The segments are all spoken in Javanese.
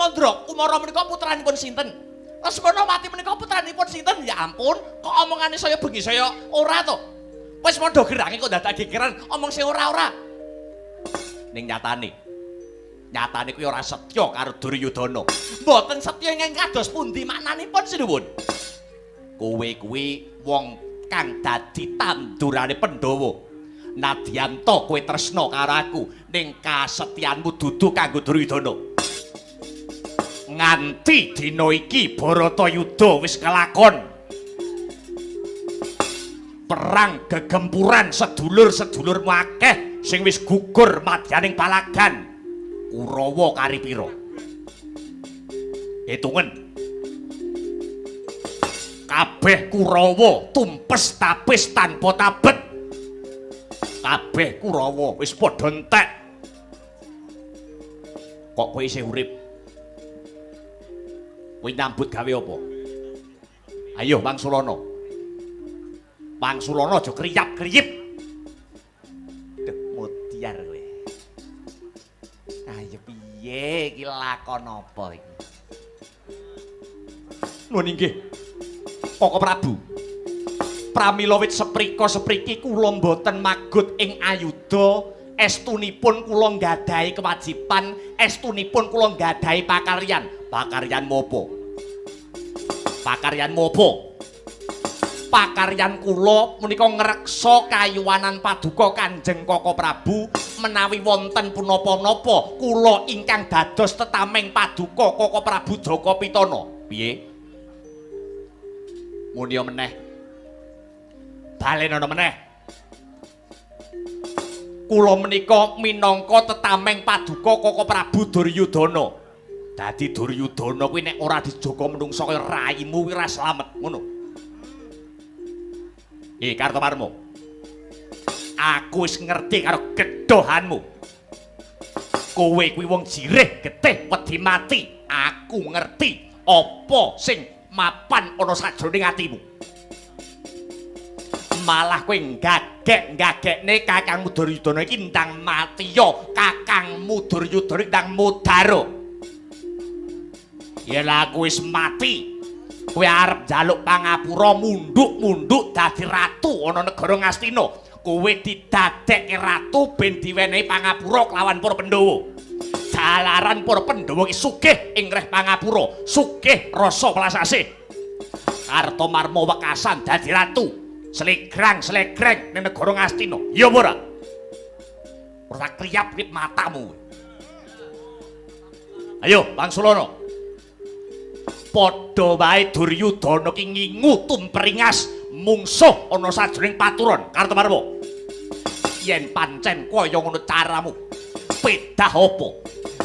Sumandra Kumara menika putranipun sinten? Lesmana mati menika putranipun sinten? Ya ampun, kok omongane saya bengi saya ora to? Wis padha gerange kok dadak gegeran omong sing ora-ora. Ning nyatane, nyatane kuwi ora setya karo Duryudana. Mboten setya ingkang kados pundi maknanipun sinuwun? Kowe kuwi wong kang dadi tandurane Pandhawa. Nadyan to kowe tresna karo aku, ning kasetyanmu dudu kanggo Duryudana. Nganti dina iki Bharatayuda wis kelakon. Perang gegempuran sedulur-sedulurmu akeh sing wis gugur madyaning palagan. Kurawa kari pira? Hitungen. Kabeh Kurawa tumpes tapis tanpa tabet. Kabeh Kurawa wis padha entek. Kok kowe isih urip? Kowe nyambut gawe apa? Ayo Wangsulana. Wangsulana aja kriyap-kriyip. Duh, mudyar kowe. Ayo piye iki lakon apa iki? Nuwun inggih. Koko Prabu. Pramila wit seprika sepriki kula mboten magut ing ayuda, estunipun kula nggadahi kewajiban, estunipun kula nggadahi pakaryan. Pakaryanmu apa? Pakaryanmu apa? Pakaryan kula menika ngreksa kayuwanan paduka Kanjeng Koko Prabu menawi wonten punapa-napa kula ingkang dados tetameng paduka Koko Prabu Jaka Pitana. Piye? Muni meneh. Balenono meneh. Kula menika minangka tetameng paduka Koko Prabu Duryudana. Dadi Duryudana kuwi nek ora dijaga menungsa kaya raimu kuwi ora slamet, ngono. Kartomarmo. Aku wis ngerti karo gedhohanmu. Kowe kuwi wong jirih getih wedi mati. Aku ngerti apa sing mapan ana sajroning atimu. Malah kowe gagek-gagekne Kakangmu Duryudana iki ndang matiya, Kakangmu Duryudana iki ndang mudara. Yen aku wis mati, kowe arep njaluk pangapura mundhuk-mundhuk dadi ratu ana negara Ngastina. Kowe didadekke ratu ben diwenehi pangapura kelawan para Pandhawa. Jalaran para Pandhawa iki sugih ing reh pangapura, sugih rasa welas asih. Kartomarma wekasan dadi ratu, selegrang-selegreng ning negara Ngastina. Ya apa ora? Ora kriyap-kriyip matamu. Ayo, Wangsulana. Padha wae Duryudana ki ngingu tumpringas mungsuh ana sajroning paturon Kartomarma. Yen pancen kaya ngono caramu, pedah apa?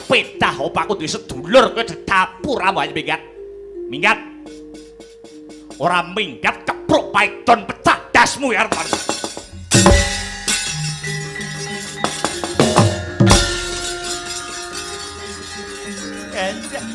Pedah apa aku duwe sedulur kowe dapuramu ayo minggat. Minggat. Ora minggat kepruk paidon pecah dasmu ya Kartomarma. Endah.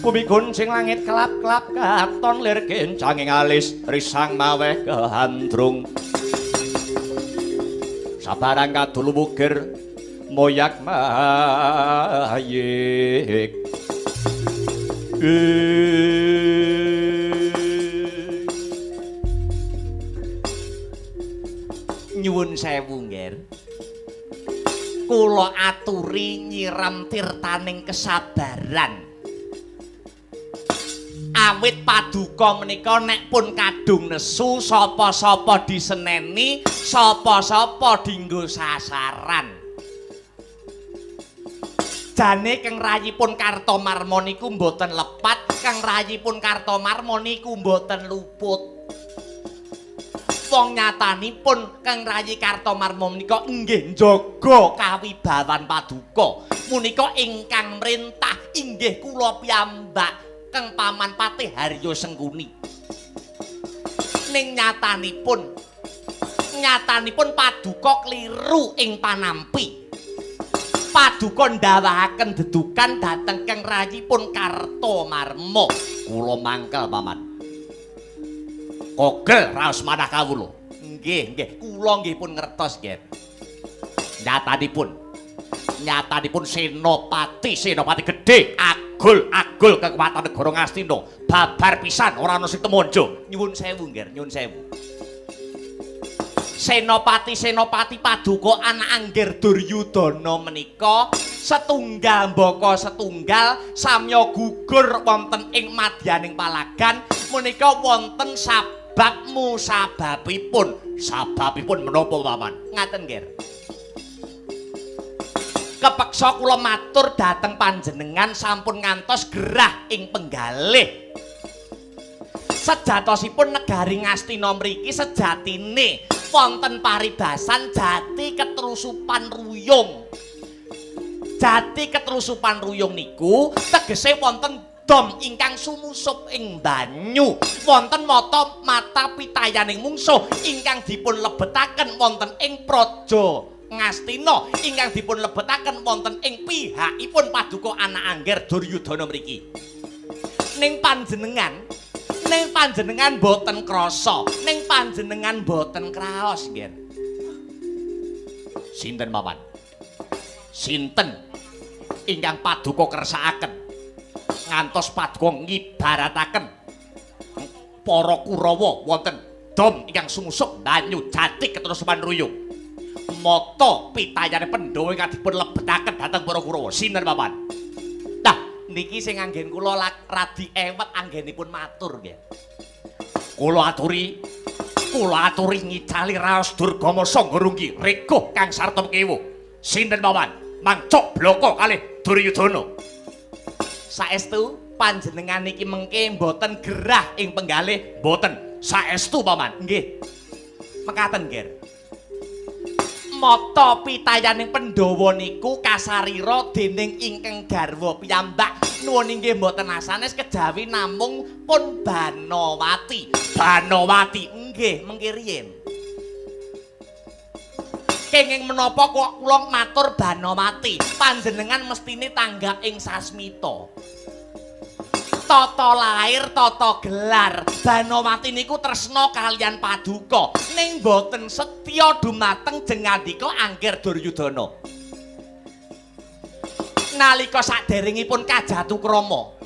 Bumi guncing langit kelap-kelap katon lir kencanging alis risang maweh kehandrung. Sabarang kadulu mugir moyak mayik. Nyuwun sewu, Ngger. Kula aturi nyiram tirtaning kesabaran. Awit paduka menika nek pun kadung nesu sapa-sapa diseneni, sapa-sapa dinggo sasaran. Jane keng rayipun Kartomarma niku mboten lepat, keng rayipun Kartomarma niku mboten luput. Wong nyatanipun Kang Rayi Kartomarmo menika inggih njaga kawibawan paduka. Punika ingkang mrentah inggih kula piyambak Kang Paman Patih Haryo Sengkuni. Ning nyatanipun paduka kliru ing panampi. Paduka ndawahaken dedukan dhateng Kang Rayipun Kartomarmo. Kula mangkel, Paman. Kogel raos manah kawula. Nggih, nggih, kula nggih pun ngertos, nggih. Nyatanipun senopati, senopati gedhe, agul-agul kekuatan negara Ngastina, babar pisan ora ana sing temonjo. Nyuwun sewu, nggih, nyuwun sewu. Senopati-senopati paduka anak Angger Duryudana menika setunggal mbaka setunggal samya gugur wonten ing madyaning palagan menika wonten sabab musababipun. Sababipun menapa, Paman? Ngaten, nggih. Kepeksa kula matur dhateng panjenengan sampun ngantos gerah ing penggalih. Sejatosipun negari Ngastina mriki sejatine wonten paribasan jati ketrusupan ruyung. Jati ketrusupan ruyung niku tegese wonten dom ingkang sumusup ing banyu, wonten mata mata pitayaning mungsuh ingkang dipun lebetaken wonten ing praja Ngastina ingkang dipun lebetaken wonten ing pihakipun paduka anak Angger Duryudana mriki. Ning panjenengan boten krasa, ning panjenengan boten kraos, nggih. Sinten, Paman? Sinten ingkang paduka kersakaken ngantos paduka ngibarataken para Kurawa wonten dom ingkang sumusup banyu jati ketrusupan ruyung? Mata pitayane Pandhawa ingkang dipun lebetaken dhateng para Kurawa. Sinten, Paman? Nah, niki sing anggen kula radi ewet anggenipun matur, nggih. Kula aturi ngicali raos Durgama Sangga Runggi rekuh kang sarta pekewu. Sinten, Paman? Mangcuk blaka kalih Duryudana. Saestu panjenengan niki mengke mboten gerah ing penggalih? Mboten. Saestu, Paman. Nggih. Mekaten, nggih. Mata pitayaning Pandhawa niku kasarira dening ingkang garwa piyambak. Nuwun inggih mboten asanes kejawi namung pun Banawati. Banawati. Nggih, mengke riyin. Kenging menapa kok kula matur Banawati? Panjenengan mestine tanggap ing sasmita. Tata lair, tata gelar. Banawati niku tresna kalian paduka, ning boten setya dumateng jengandika Angger Duryudana. Nalika saderengipun kajatukrama,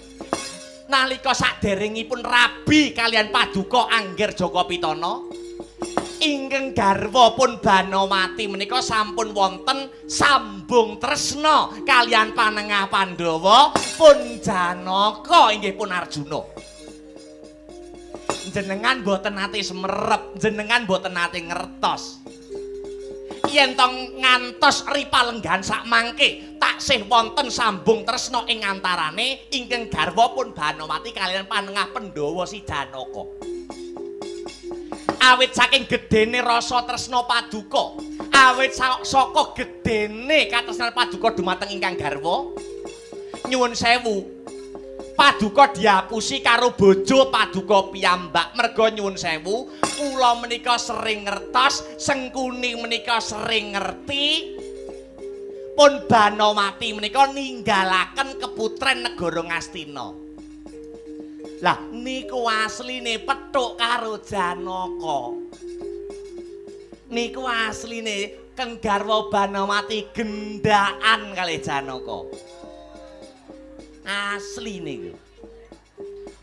nalika saderengipun rabi kalian paduka Angger Jaka Pitana, ingkang garwa pun Banawati menika sampun wonten sambung tresna kalian panengah Pandhawa pun Janaka inggih pun Arjuna. Jenengan boten nate semerep, jenengan boten nate ngertos. Yen to ngantos ripalenggahan sakmangke taksih wonten sambung tresna ing antarane ingkang garwa pun Banawati kalian panengah Pandhawa si Janaka. Awit saking gedene rasa tresna paduka, awit saka gedene katresnan paduka dumateng ingkang garwa, nyuwun sewu, paduka diapusi karo bojo paduka piyambak. Merga nyuwun sewu, kula menika sering ngertos, Sengkuni menika sering ngerti, pun Banawati menika ninggalaken keputren negara Ngastina. Lah niku asline pethuk karo Janaka. Niku asline keng garwa Banawati gendaan kalih Janaka. Asli niku.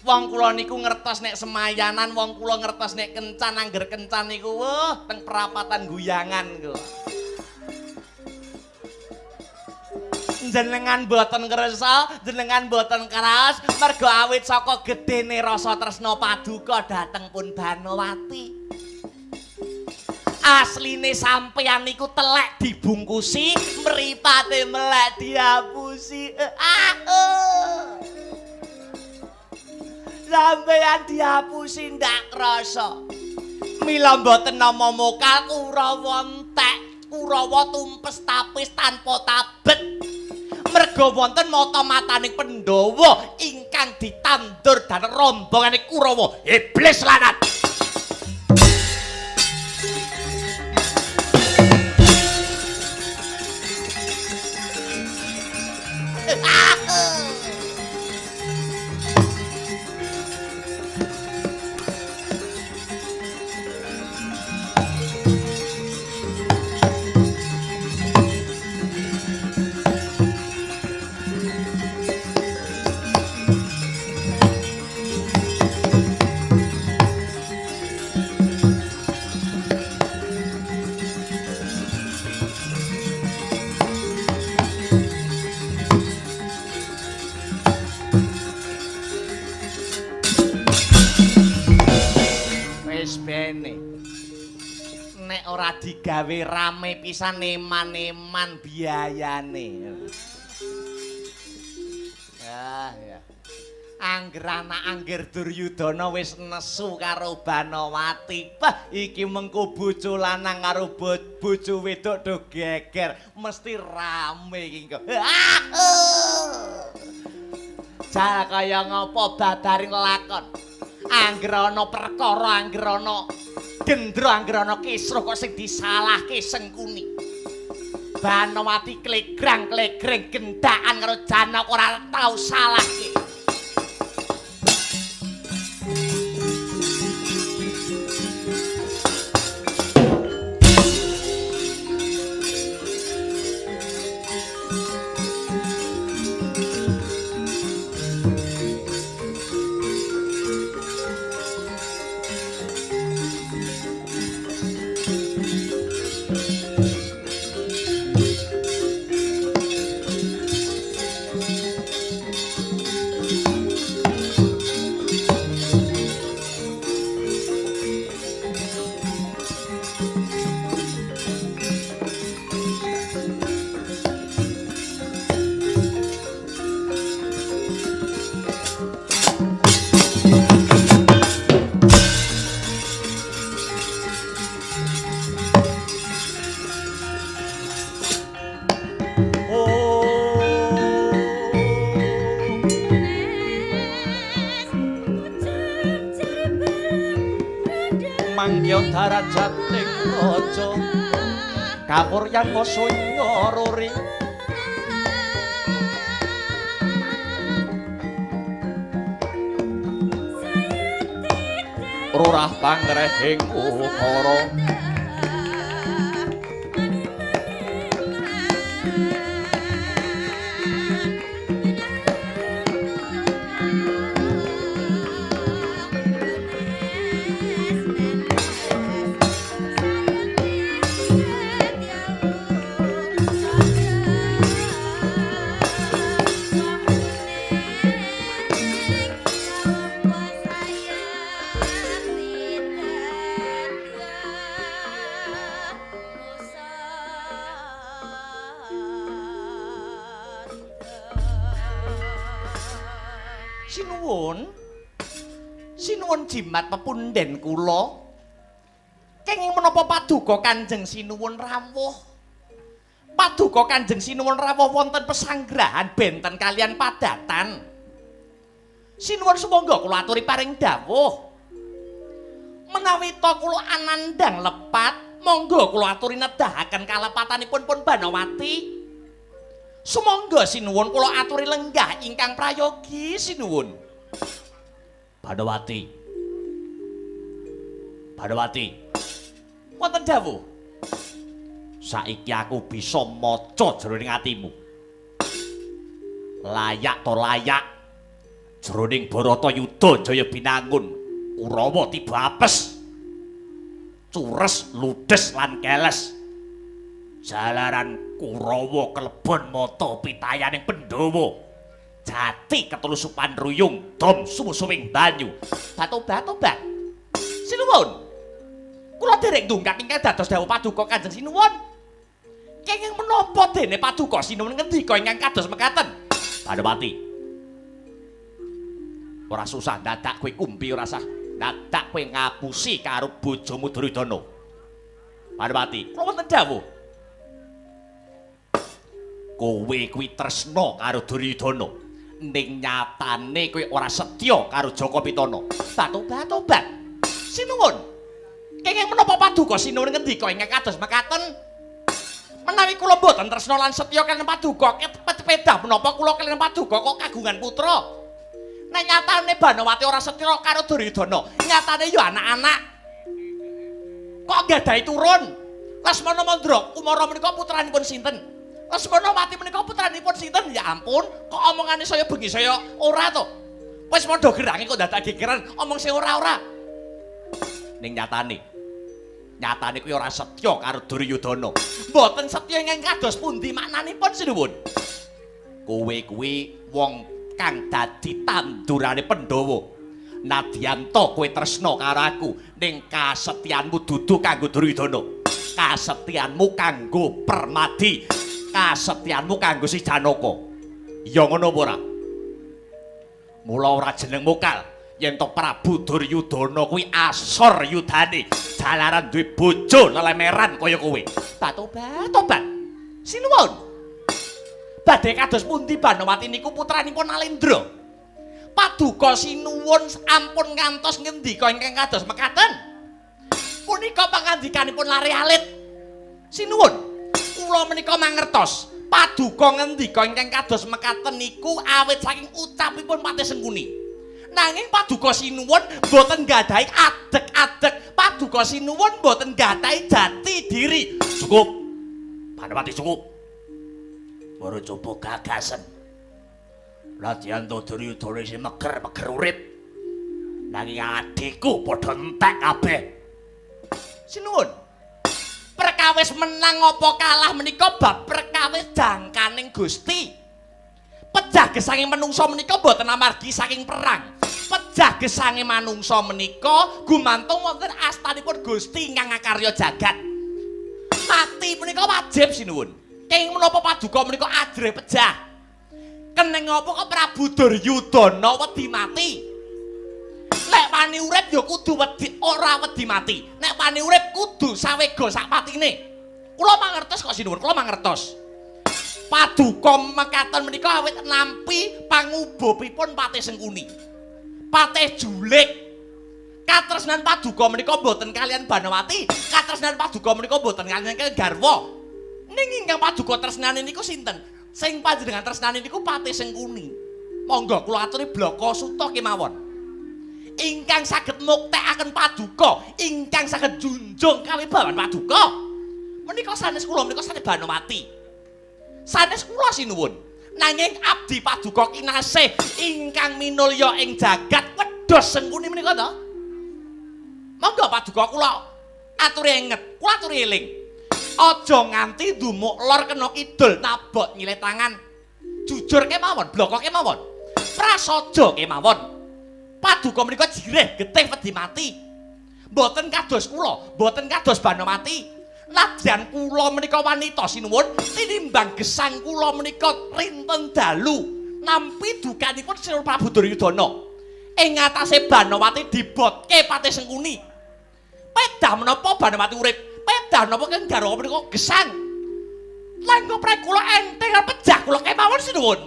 Wong kula niku ngertos nek semayanan, wong kula ngertos nek kencan, angger kencan niku wah teng perapatan guyangan niku. Jenengan boten kersa, jenengan boten kraos, mergo awit saka gedene rasa tresna paduka dhateng pun Banawati. Asline sampeyan niku telek dibungkusi, mripate melek diapusi. Sampeyan diapusi ndak krasa. Mila mboten nama mokal Kurawa entek, Kurawa tumpes tapis tanpa tabet. Merga wonten mata-mataning Pandhawa ingkang ditandur dhateng rombongane Kurawa. Iblis lanat. Wis bene. Nek ora digawe rame pisan eman-eman biayane. Ya, ya. Angger anak angger Duryudana wis nesu karo Banowati. Bah, iki mengko bojo lanang karo bojo wedok do geger, mesti rame iki engko. Jal kaya ngopo babaring lakon. Angger ana perkara, angger ana gendra, angger ana kisruh kok sing disalahke Sengkuni. Banowati klegrang-klegreng gendaan karo Janaka ora tau salahke. Manggya darajating raja kapuryan sunya ruri rurah pangrehing ukara Sinuwun, sinuwun jimat pepunden kula. Kenging menapa paduka Kanjeng Sinuwun rawuh? Paduka Kanjeng Sinuwun rawuh wonten pesanggrahan benten kalian padatan. Sinuwun sumangga kula aturi paring dawuh. Menawi ta kula anandhang lepat, monggo kula aturi nedahaken kalepatanipun pun Banowati. Sumangga sinuwun kula aturi lenggah ingkang prayogi sinuwun. Banowati. Banowati. Wonten dawuh. Saiki aku bisa maca jroning atimu. Layak to layak. Jroning Baratayuda Jaya Binangun, Kurawa tiba apes. Cures, ludes lan keles. Jalaran Kurawa kelebon mata pitayaning Pandhawa. Jati ketulusupan ruyung dom sumusuwing banyu. Batobat-tobat. Sinuwun. Kula derek ndungkap ingkang dados dawuh paduka Kanjeng Sinuwun. Kenging menapa dene paduka Sinuwun ngendika ingkang kados mekaten? Banowati. Ora susah dadak kowe kumpi ora sah. Dadak kowe ngapusi karo bojomu Duryudana. Banowati, Kula wonten dawuh. Kowe kuwi tresna karo Duryudana. Ning nyatane kowe ora setya karo Jaka Pitana. Tobat tobat. Sinuwun. Kenging menapa paduka sinuwun ngendika ingkang kados mekaten? Menawi kula mboten tresna lan setya kaliyan paduka, ketepet menapa kula kaliyan paduka kok kagungan putra? Nek nyatane Banowati ora setya karo Duryudana, nyatane ya anak-anak kok nggadahi turun. Lesmana Mandra Kumara menika putranipun sinten? Lesmana Mati menika putranipun sinten? Ya ampun, kok omongane saya bengi saya ora to. Wis padha gerange kok dadak gegeran omong sing ora-ora. Ning nyatane, nyatane kuwi ora setya karo Duryudana. Mboten setya ingkang kados pundi maknanipun sinuwun? Kowe kuwi wong kang dadi tandurane Pandhawa. Nadyan to kowe tresna karo aku, ning kasetyanmu dudu kanggo Duryudana. Kasetyanmu kanggo Permadi, kasetyanmu kanggo si Janaka. Ya ngono apa ora? Mula ora jeneng mokal yen to Prabu Duryudana kuwi asor yudane jalaran duwe bojo lelemeran kaya kowe. Tobat tobat. Sinuwun. Badhe kados pundi Banowati niku putranipun Nalendra? Paduka sinuwun ampun ngantos ngendika ingkang kados mekaten. Punika pangandikanipun lare alit. Sinuwun, kula menika mangertos paduka ngendika ingkang kados mekaten niku awit saking ucapipun Patih Sengkuni. Nanging paduka sinuwun boten nggadahi adeg-adeg. Paduka sinuwun boten nggadahi jati diri. Cukup. Banowati cukup. Baru coba gagasen. Nadyan to Duryudana isih meger-meger urip. Nanging adhiku padha entek kabeh. Sinuwun. Perkawis menang apa kalah menika bab perkawis jangkaning Gusti. Pejah gesange manungsa menika boten amargi saking perang. Pejah gesange manungsa menika gumantung wonten astanipun Gusti ingkang ngakarya jagat. Mati menika wajib sinuwun. Kenging menapa paduka menika ajrih pejah. Keneng apa kok Prabu Duryudana wedi mati? Nek wani urip ya kudu wedi, ora wedi mati. Nek wani urip kudu sawega sak patine. Kula mangertos kok sinuwun, kula mangertos. Paduka mekaten menika awit nampi pangubupipun Patih Sengkuni. Patih Julik. Katresnan paduka menika mboten kaliyan Banowati, katresnan paduka menika mboten kaliyan garwa. Ning ingkang paduka tresnane niku sinten? Sing panjenengan tresnane niku Patih Sengkuni. Monggo kula aturi blaka suta kemawon. Ingkang saged muktekaken paduka, ingkang saged junjung kawibawan paduka. Menika sanes kula, menika sanes Banowati. Sanes kula sinuwun. Nanging abdi paduka kinasih ingkang minulya ing jagat wedhus Sengkuni menika to. Monggo paduka kula aturi enget, kula aturi eling. Aja nganti ndumuk lor kena kidul nabok nyilih tangan. Jujur kemawon, blaka kemawon. Prasaja kemawon. Paduka menika jirih getih wedi mati. Mboten kados kula, mboten kados Banowati. Nadyan kula menika wanita sinuwun, tinimbang gesang kula menika rinten dalu nampi dukanipun Sri Prabu Duryudana. Ing ngatasé Banowati dibotke Patih Sengkuni. Pedah menapa Banowati urip? Pedah napa keng garwa menika gesang. Lan ngoprek kula enteng pejah kula kemawon sinuwun.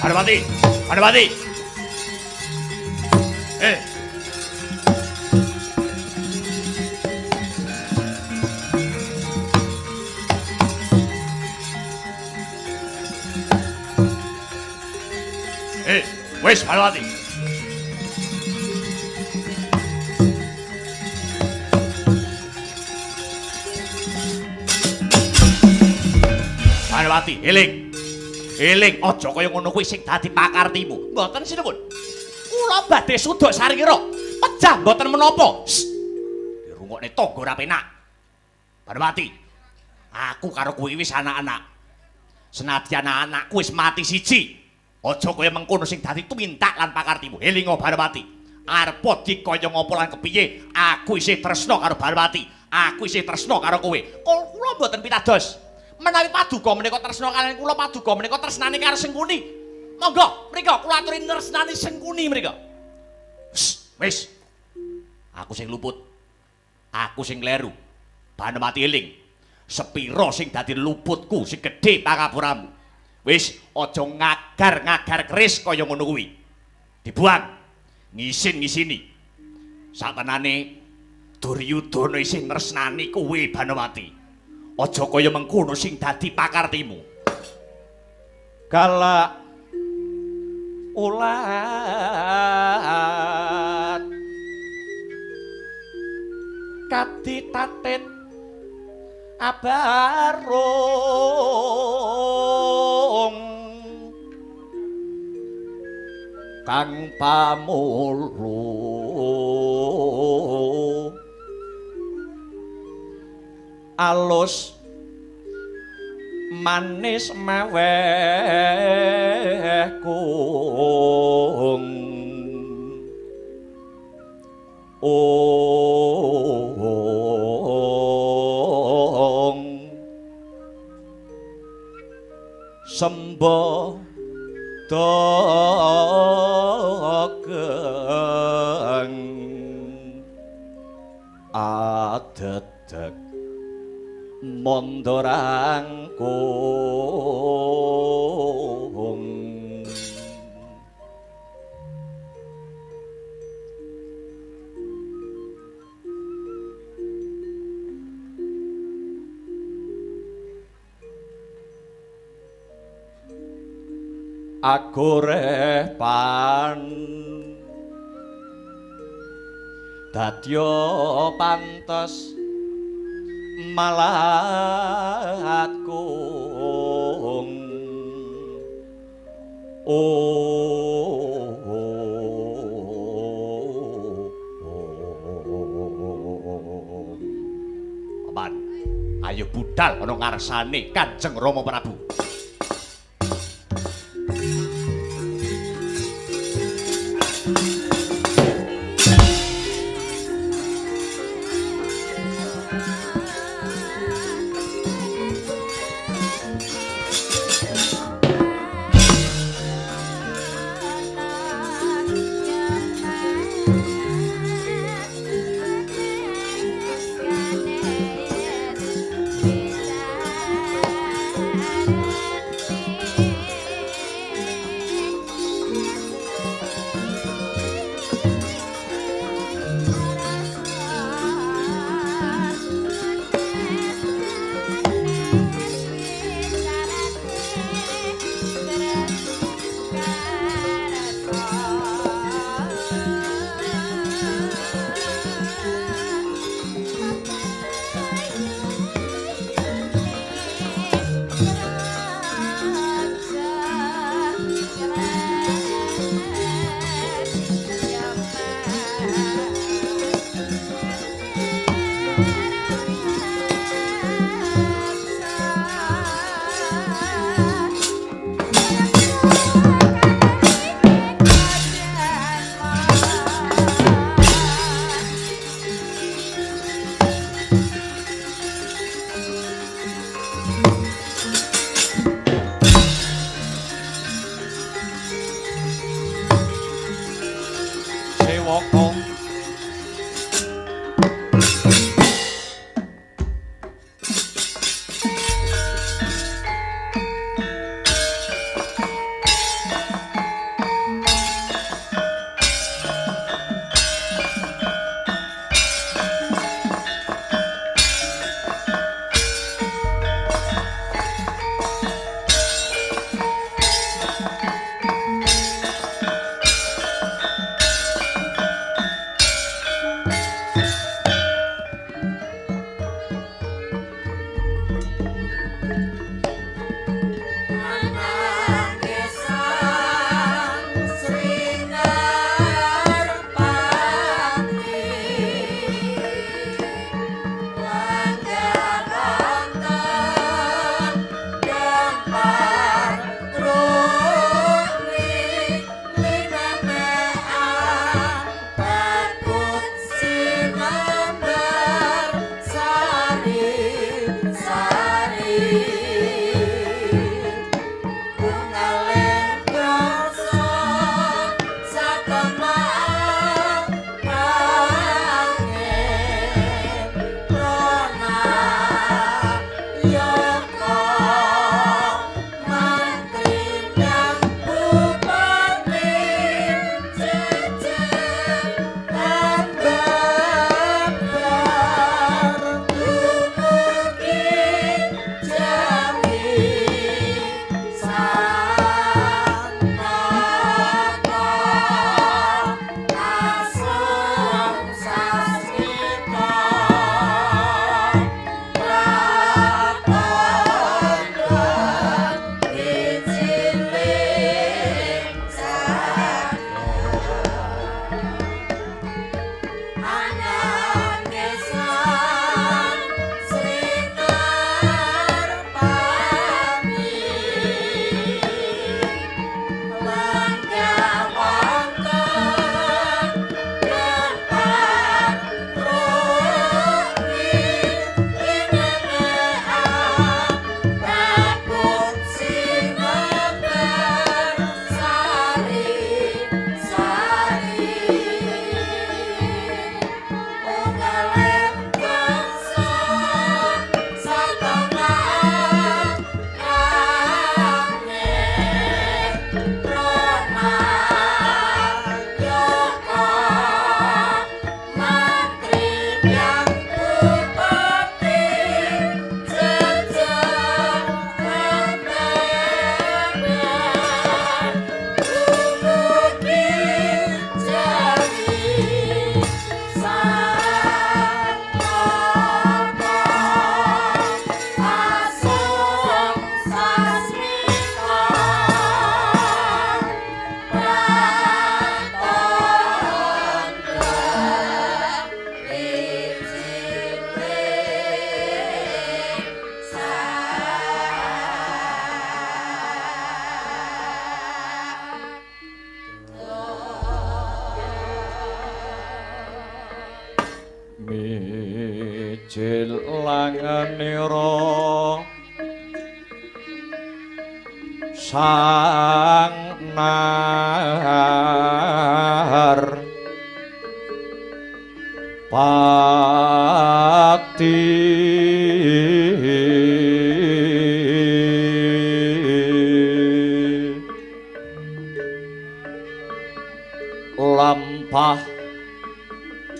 Banowati, Banowati. Wis Banowati. Banowati, eling. Eling aja kaya ngono kuwi sing dadi pakartimu. Mboten sinuwun. Kula badhe suduk sarira. Pejah mboten menapa. Dirungokne tangga ora penak. Banowati, aku karo kowe wis anak-anak. Senadyan anakku wis mati siji. Aja kaya mengkono sing dadi tumindak lan pakartimu. Elinga Banowati. Arepa dikaya ngapa lan kepiye, aku isih tresna karo Banowati. Aku isih tresna karo kowe. Kula mboten pitados. Menawi paduka menika tresna kaliyan kula, paduka menika tresnane karo Sengkuni. Monggo, mriko kula aturi tresnani Sengkuni mriko. Wis. Aku sing luput. Aku sing kleru. Banowati eling. Sepira sing dadi luputku sing gedhe pangapuramu. Wis aja ngagar-ngagar keris kaya ngono kuwi. Dibuang. Ngisin-ngisini. Satenane Duryudana isih tresnani kowe Banowati. Aja kaya mengkono sing dadi pakartimu. Galak ulat kaditatit abarung kang pamulu alus manis meweh kung ong sembo dogeng adedeg mondorangkung. Agoreh pan dadya pantes malat kung Paman, ayo budal ana ngarsane Kanjeng Rama Prabu. Thank you. Mijil langenira sang nar pati lampah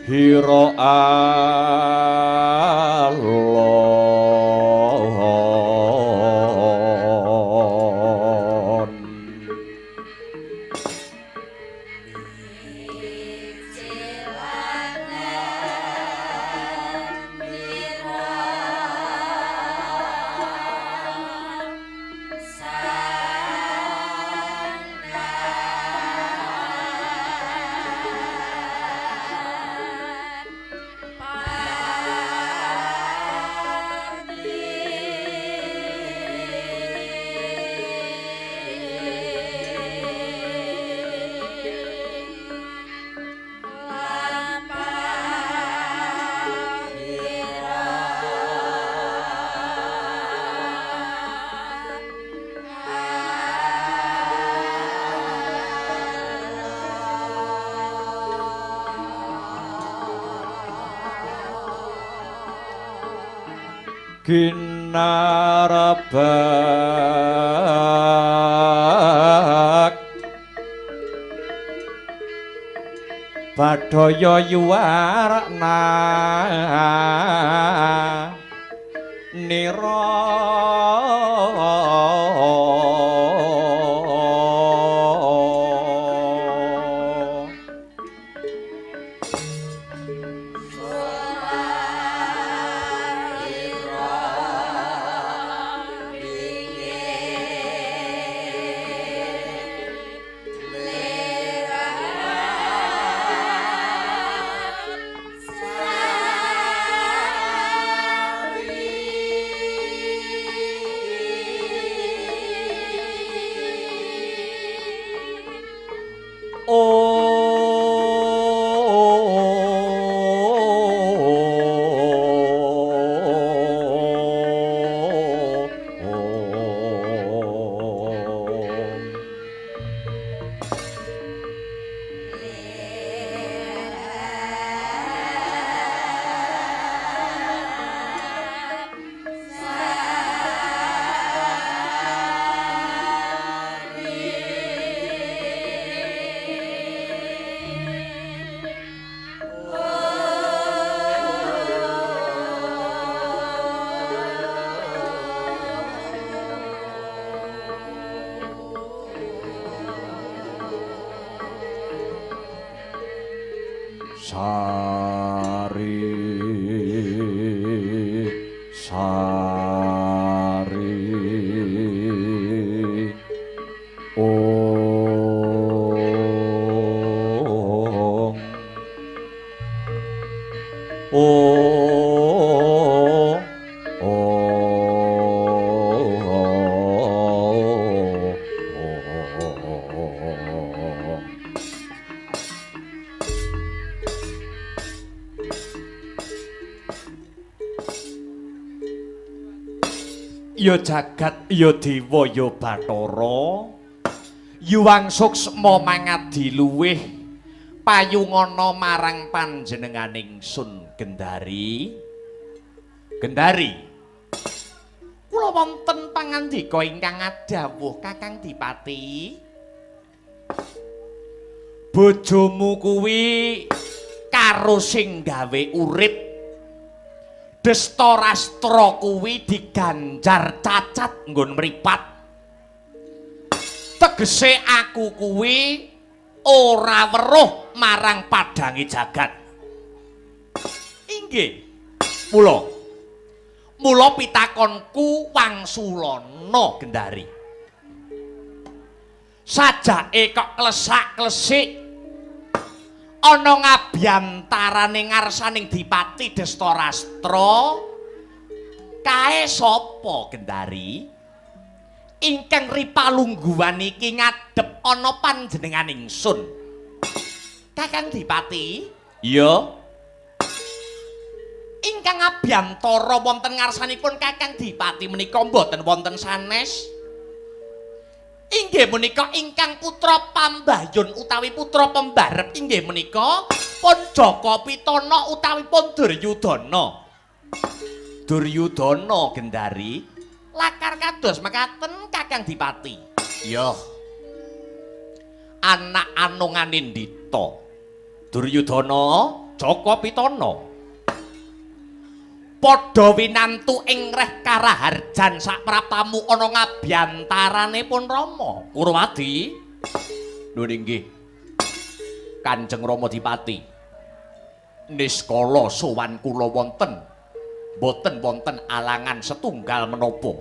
hira alon. Ginarabak Badaya yuwarna nira Sari. Sari sari ong ong ong. Ya jagat, ya dewa, ya bathara, yuwang suksma mangadi luwih payungana marang panjenenganing Sun Gendari. Gendari, kula wonten pangandika ingkang adhawuh Kakang Dipati. Bojomu kuwi karo sing gawe urip Destarastra kuwi diganjar cacat nggon mripat. Tegese aku kuwi ora weruh marang padhange jagat. Inggih. Mula mula pitakonku wangsulana Gendari. Sajake kok klesak-klesik ana ngabyantarane ngarsaning Dipati Destarastra, kae sapa Gendari? Ingkang ripalungguhan iki ngadhep ana panjenengan ingsun. Kakang Dipati? Iya. Ingkang abyantara wonten ngarsanipun Kakang Dipati menika mboten wonten sanes. Inggih menika ingkang putra pambayun utawi putra pembarep inggih menika pun Jaka Pitana utawi pun Duryudana. Duryudana Gendari lakar kados mekaten Kakang Dipati. Iya. Anak anungane Ndita. Duryudana, Jaka Pitana. Padha winantu ing reh karaharjan sapraptamu ana ngabyantarane pun Rama Kurwadi. Lho inggih. Kanjeng Rama Dipati. Niskala sowan kula wonten boten wonten alangan setunggal menapa.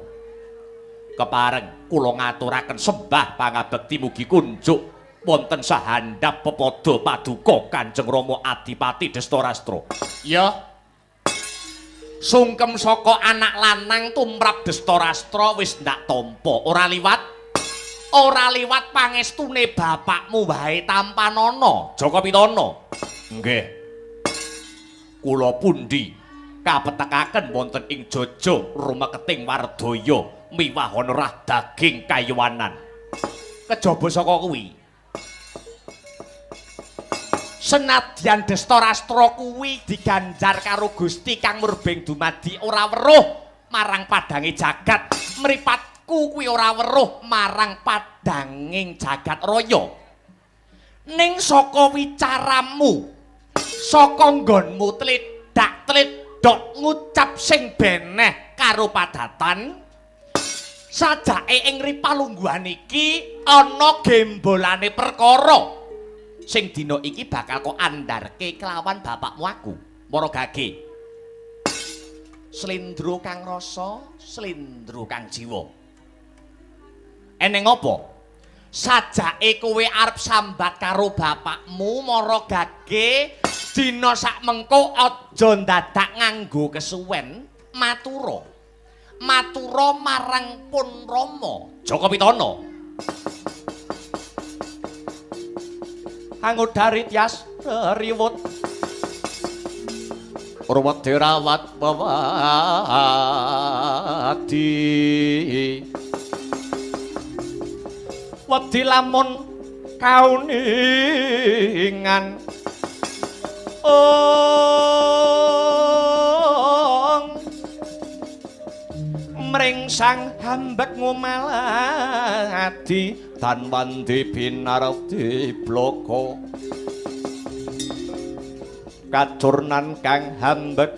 Kepareng kula ngaturaken sembah pangabekti mugi kunjuk wonten sahandhap pepada paduka Kanjeng Rama Adipati Destarastra. Ya. Sungkem saka anak lanang tumrap Destarastra wis ndak tampa, ora liwat pangestune bapakmu wae tampanana Jaka Pitana. Nggih. Kula pundi kapetekaken wonten ing Jojo rumeketing wardaya miwah ana rah daging kayuwanan. Kejaba saka kuwi, senadyan Destarastra kuwi diganjar karo Gusti Kang Murbeng dumadi ora weruh marang padhange jagat, mripatku kuwi ora weruh marang padhanging jagat raya. Ning saka wicaramu, saka nggonmu tledak-tledok ngucap sing beneh karo padatan, sajake ing ripalungguhan iki ana gembolane perkara sing dina iki bakal kok andharke kelawan bapakmu aku, Mara Gage. Slendro kang rasa, slendro kang jiwa. Eneng apa? Sajake kowe arep sambat karo bapakmu Mara Gage, dina sak mengko aja ndadak nganggo kesuwen, matura. Matura marang pun Rama Jaka Pitana. Angodari tias riwut ruwet dirawat wewadi wedi lamun kauningan ong mringsang hambek ngumaladi dan wandi binardi bloko kacurnan kang hambek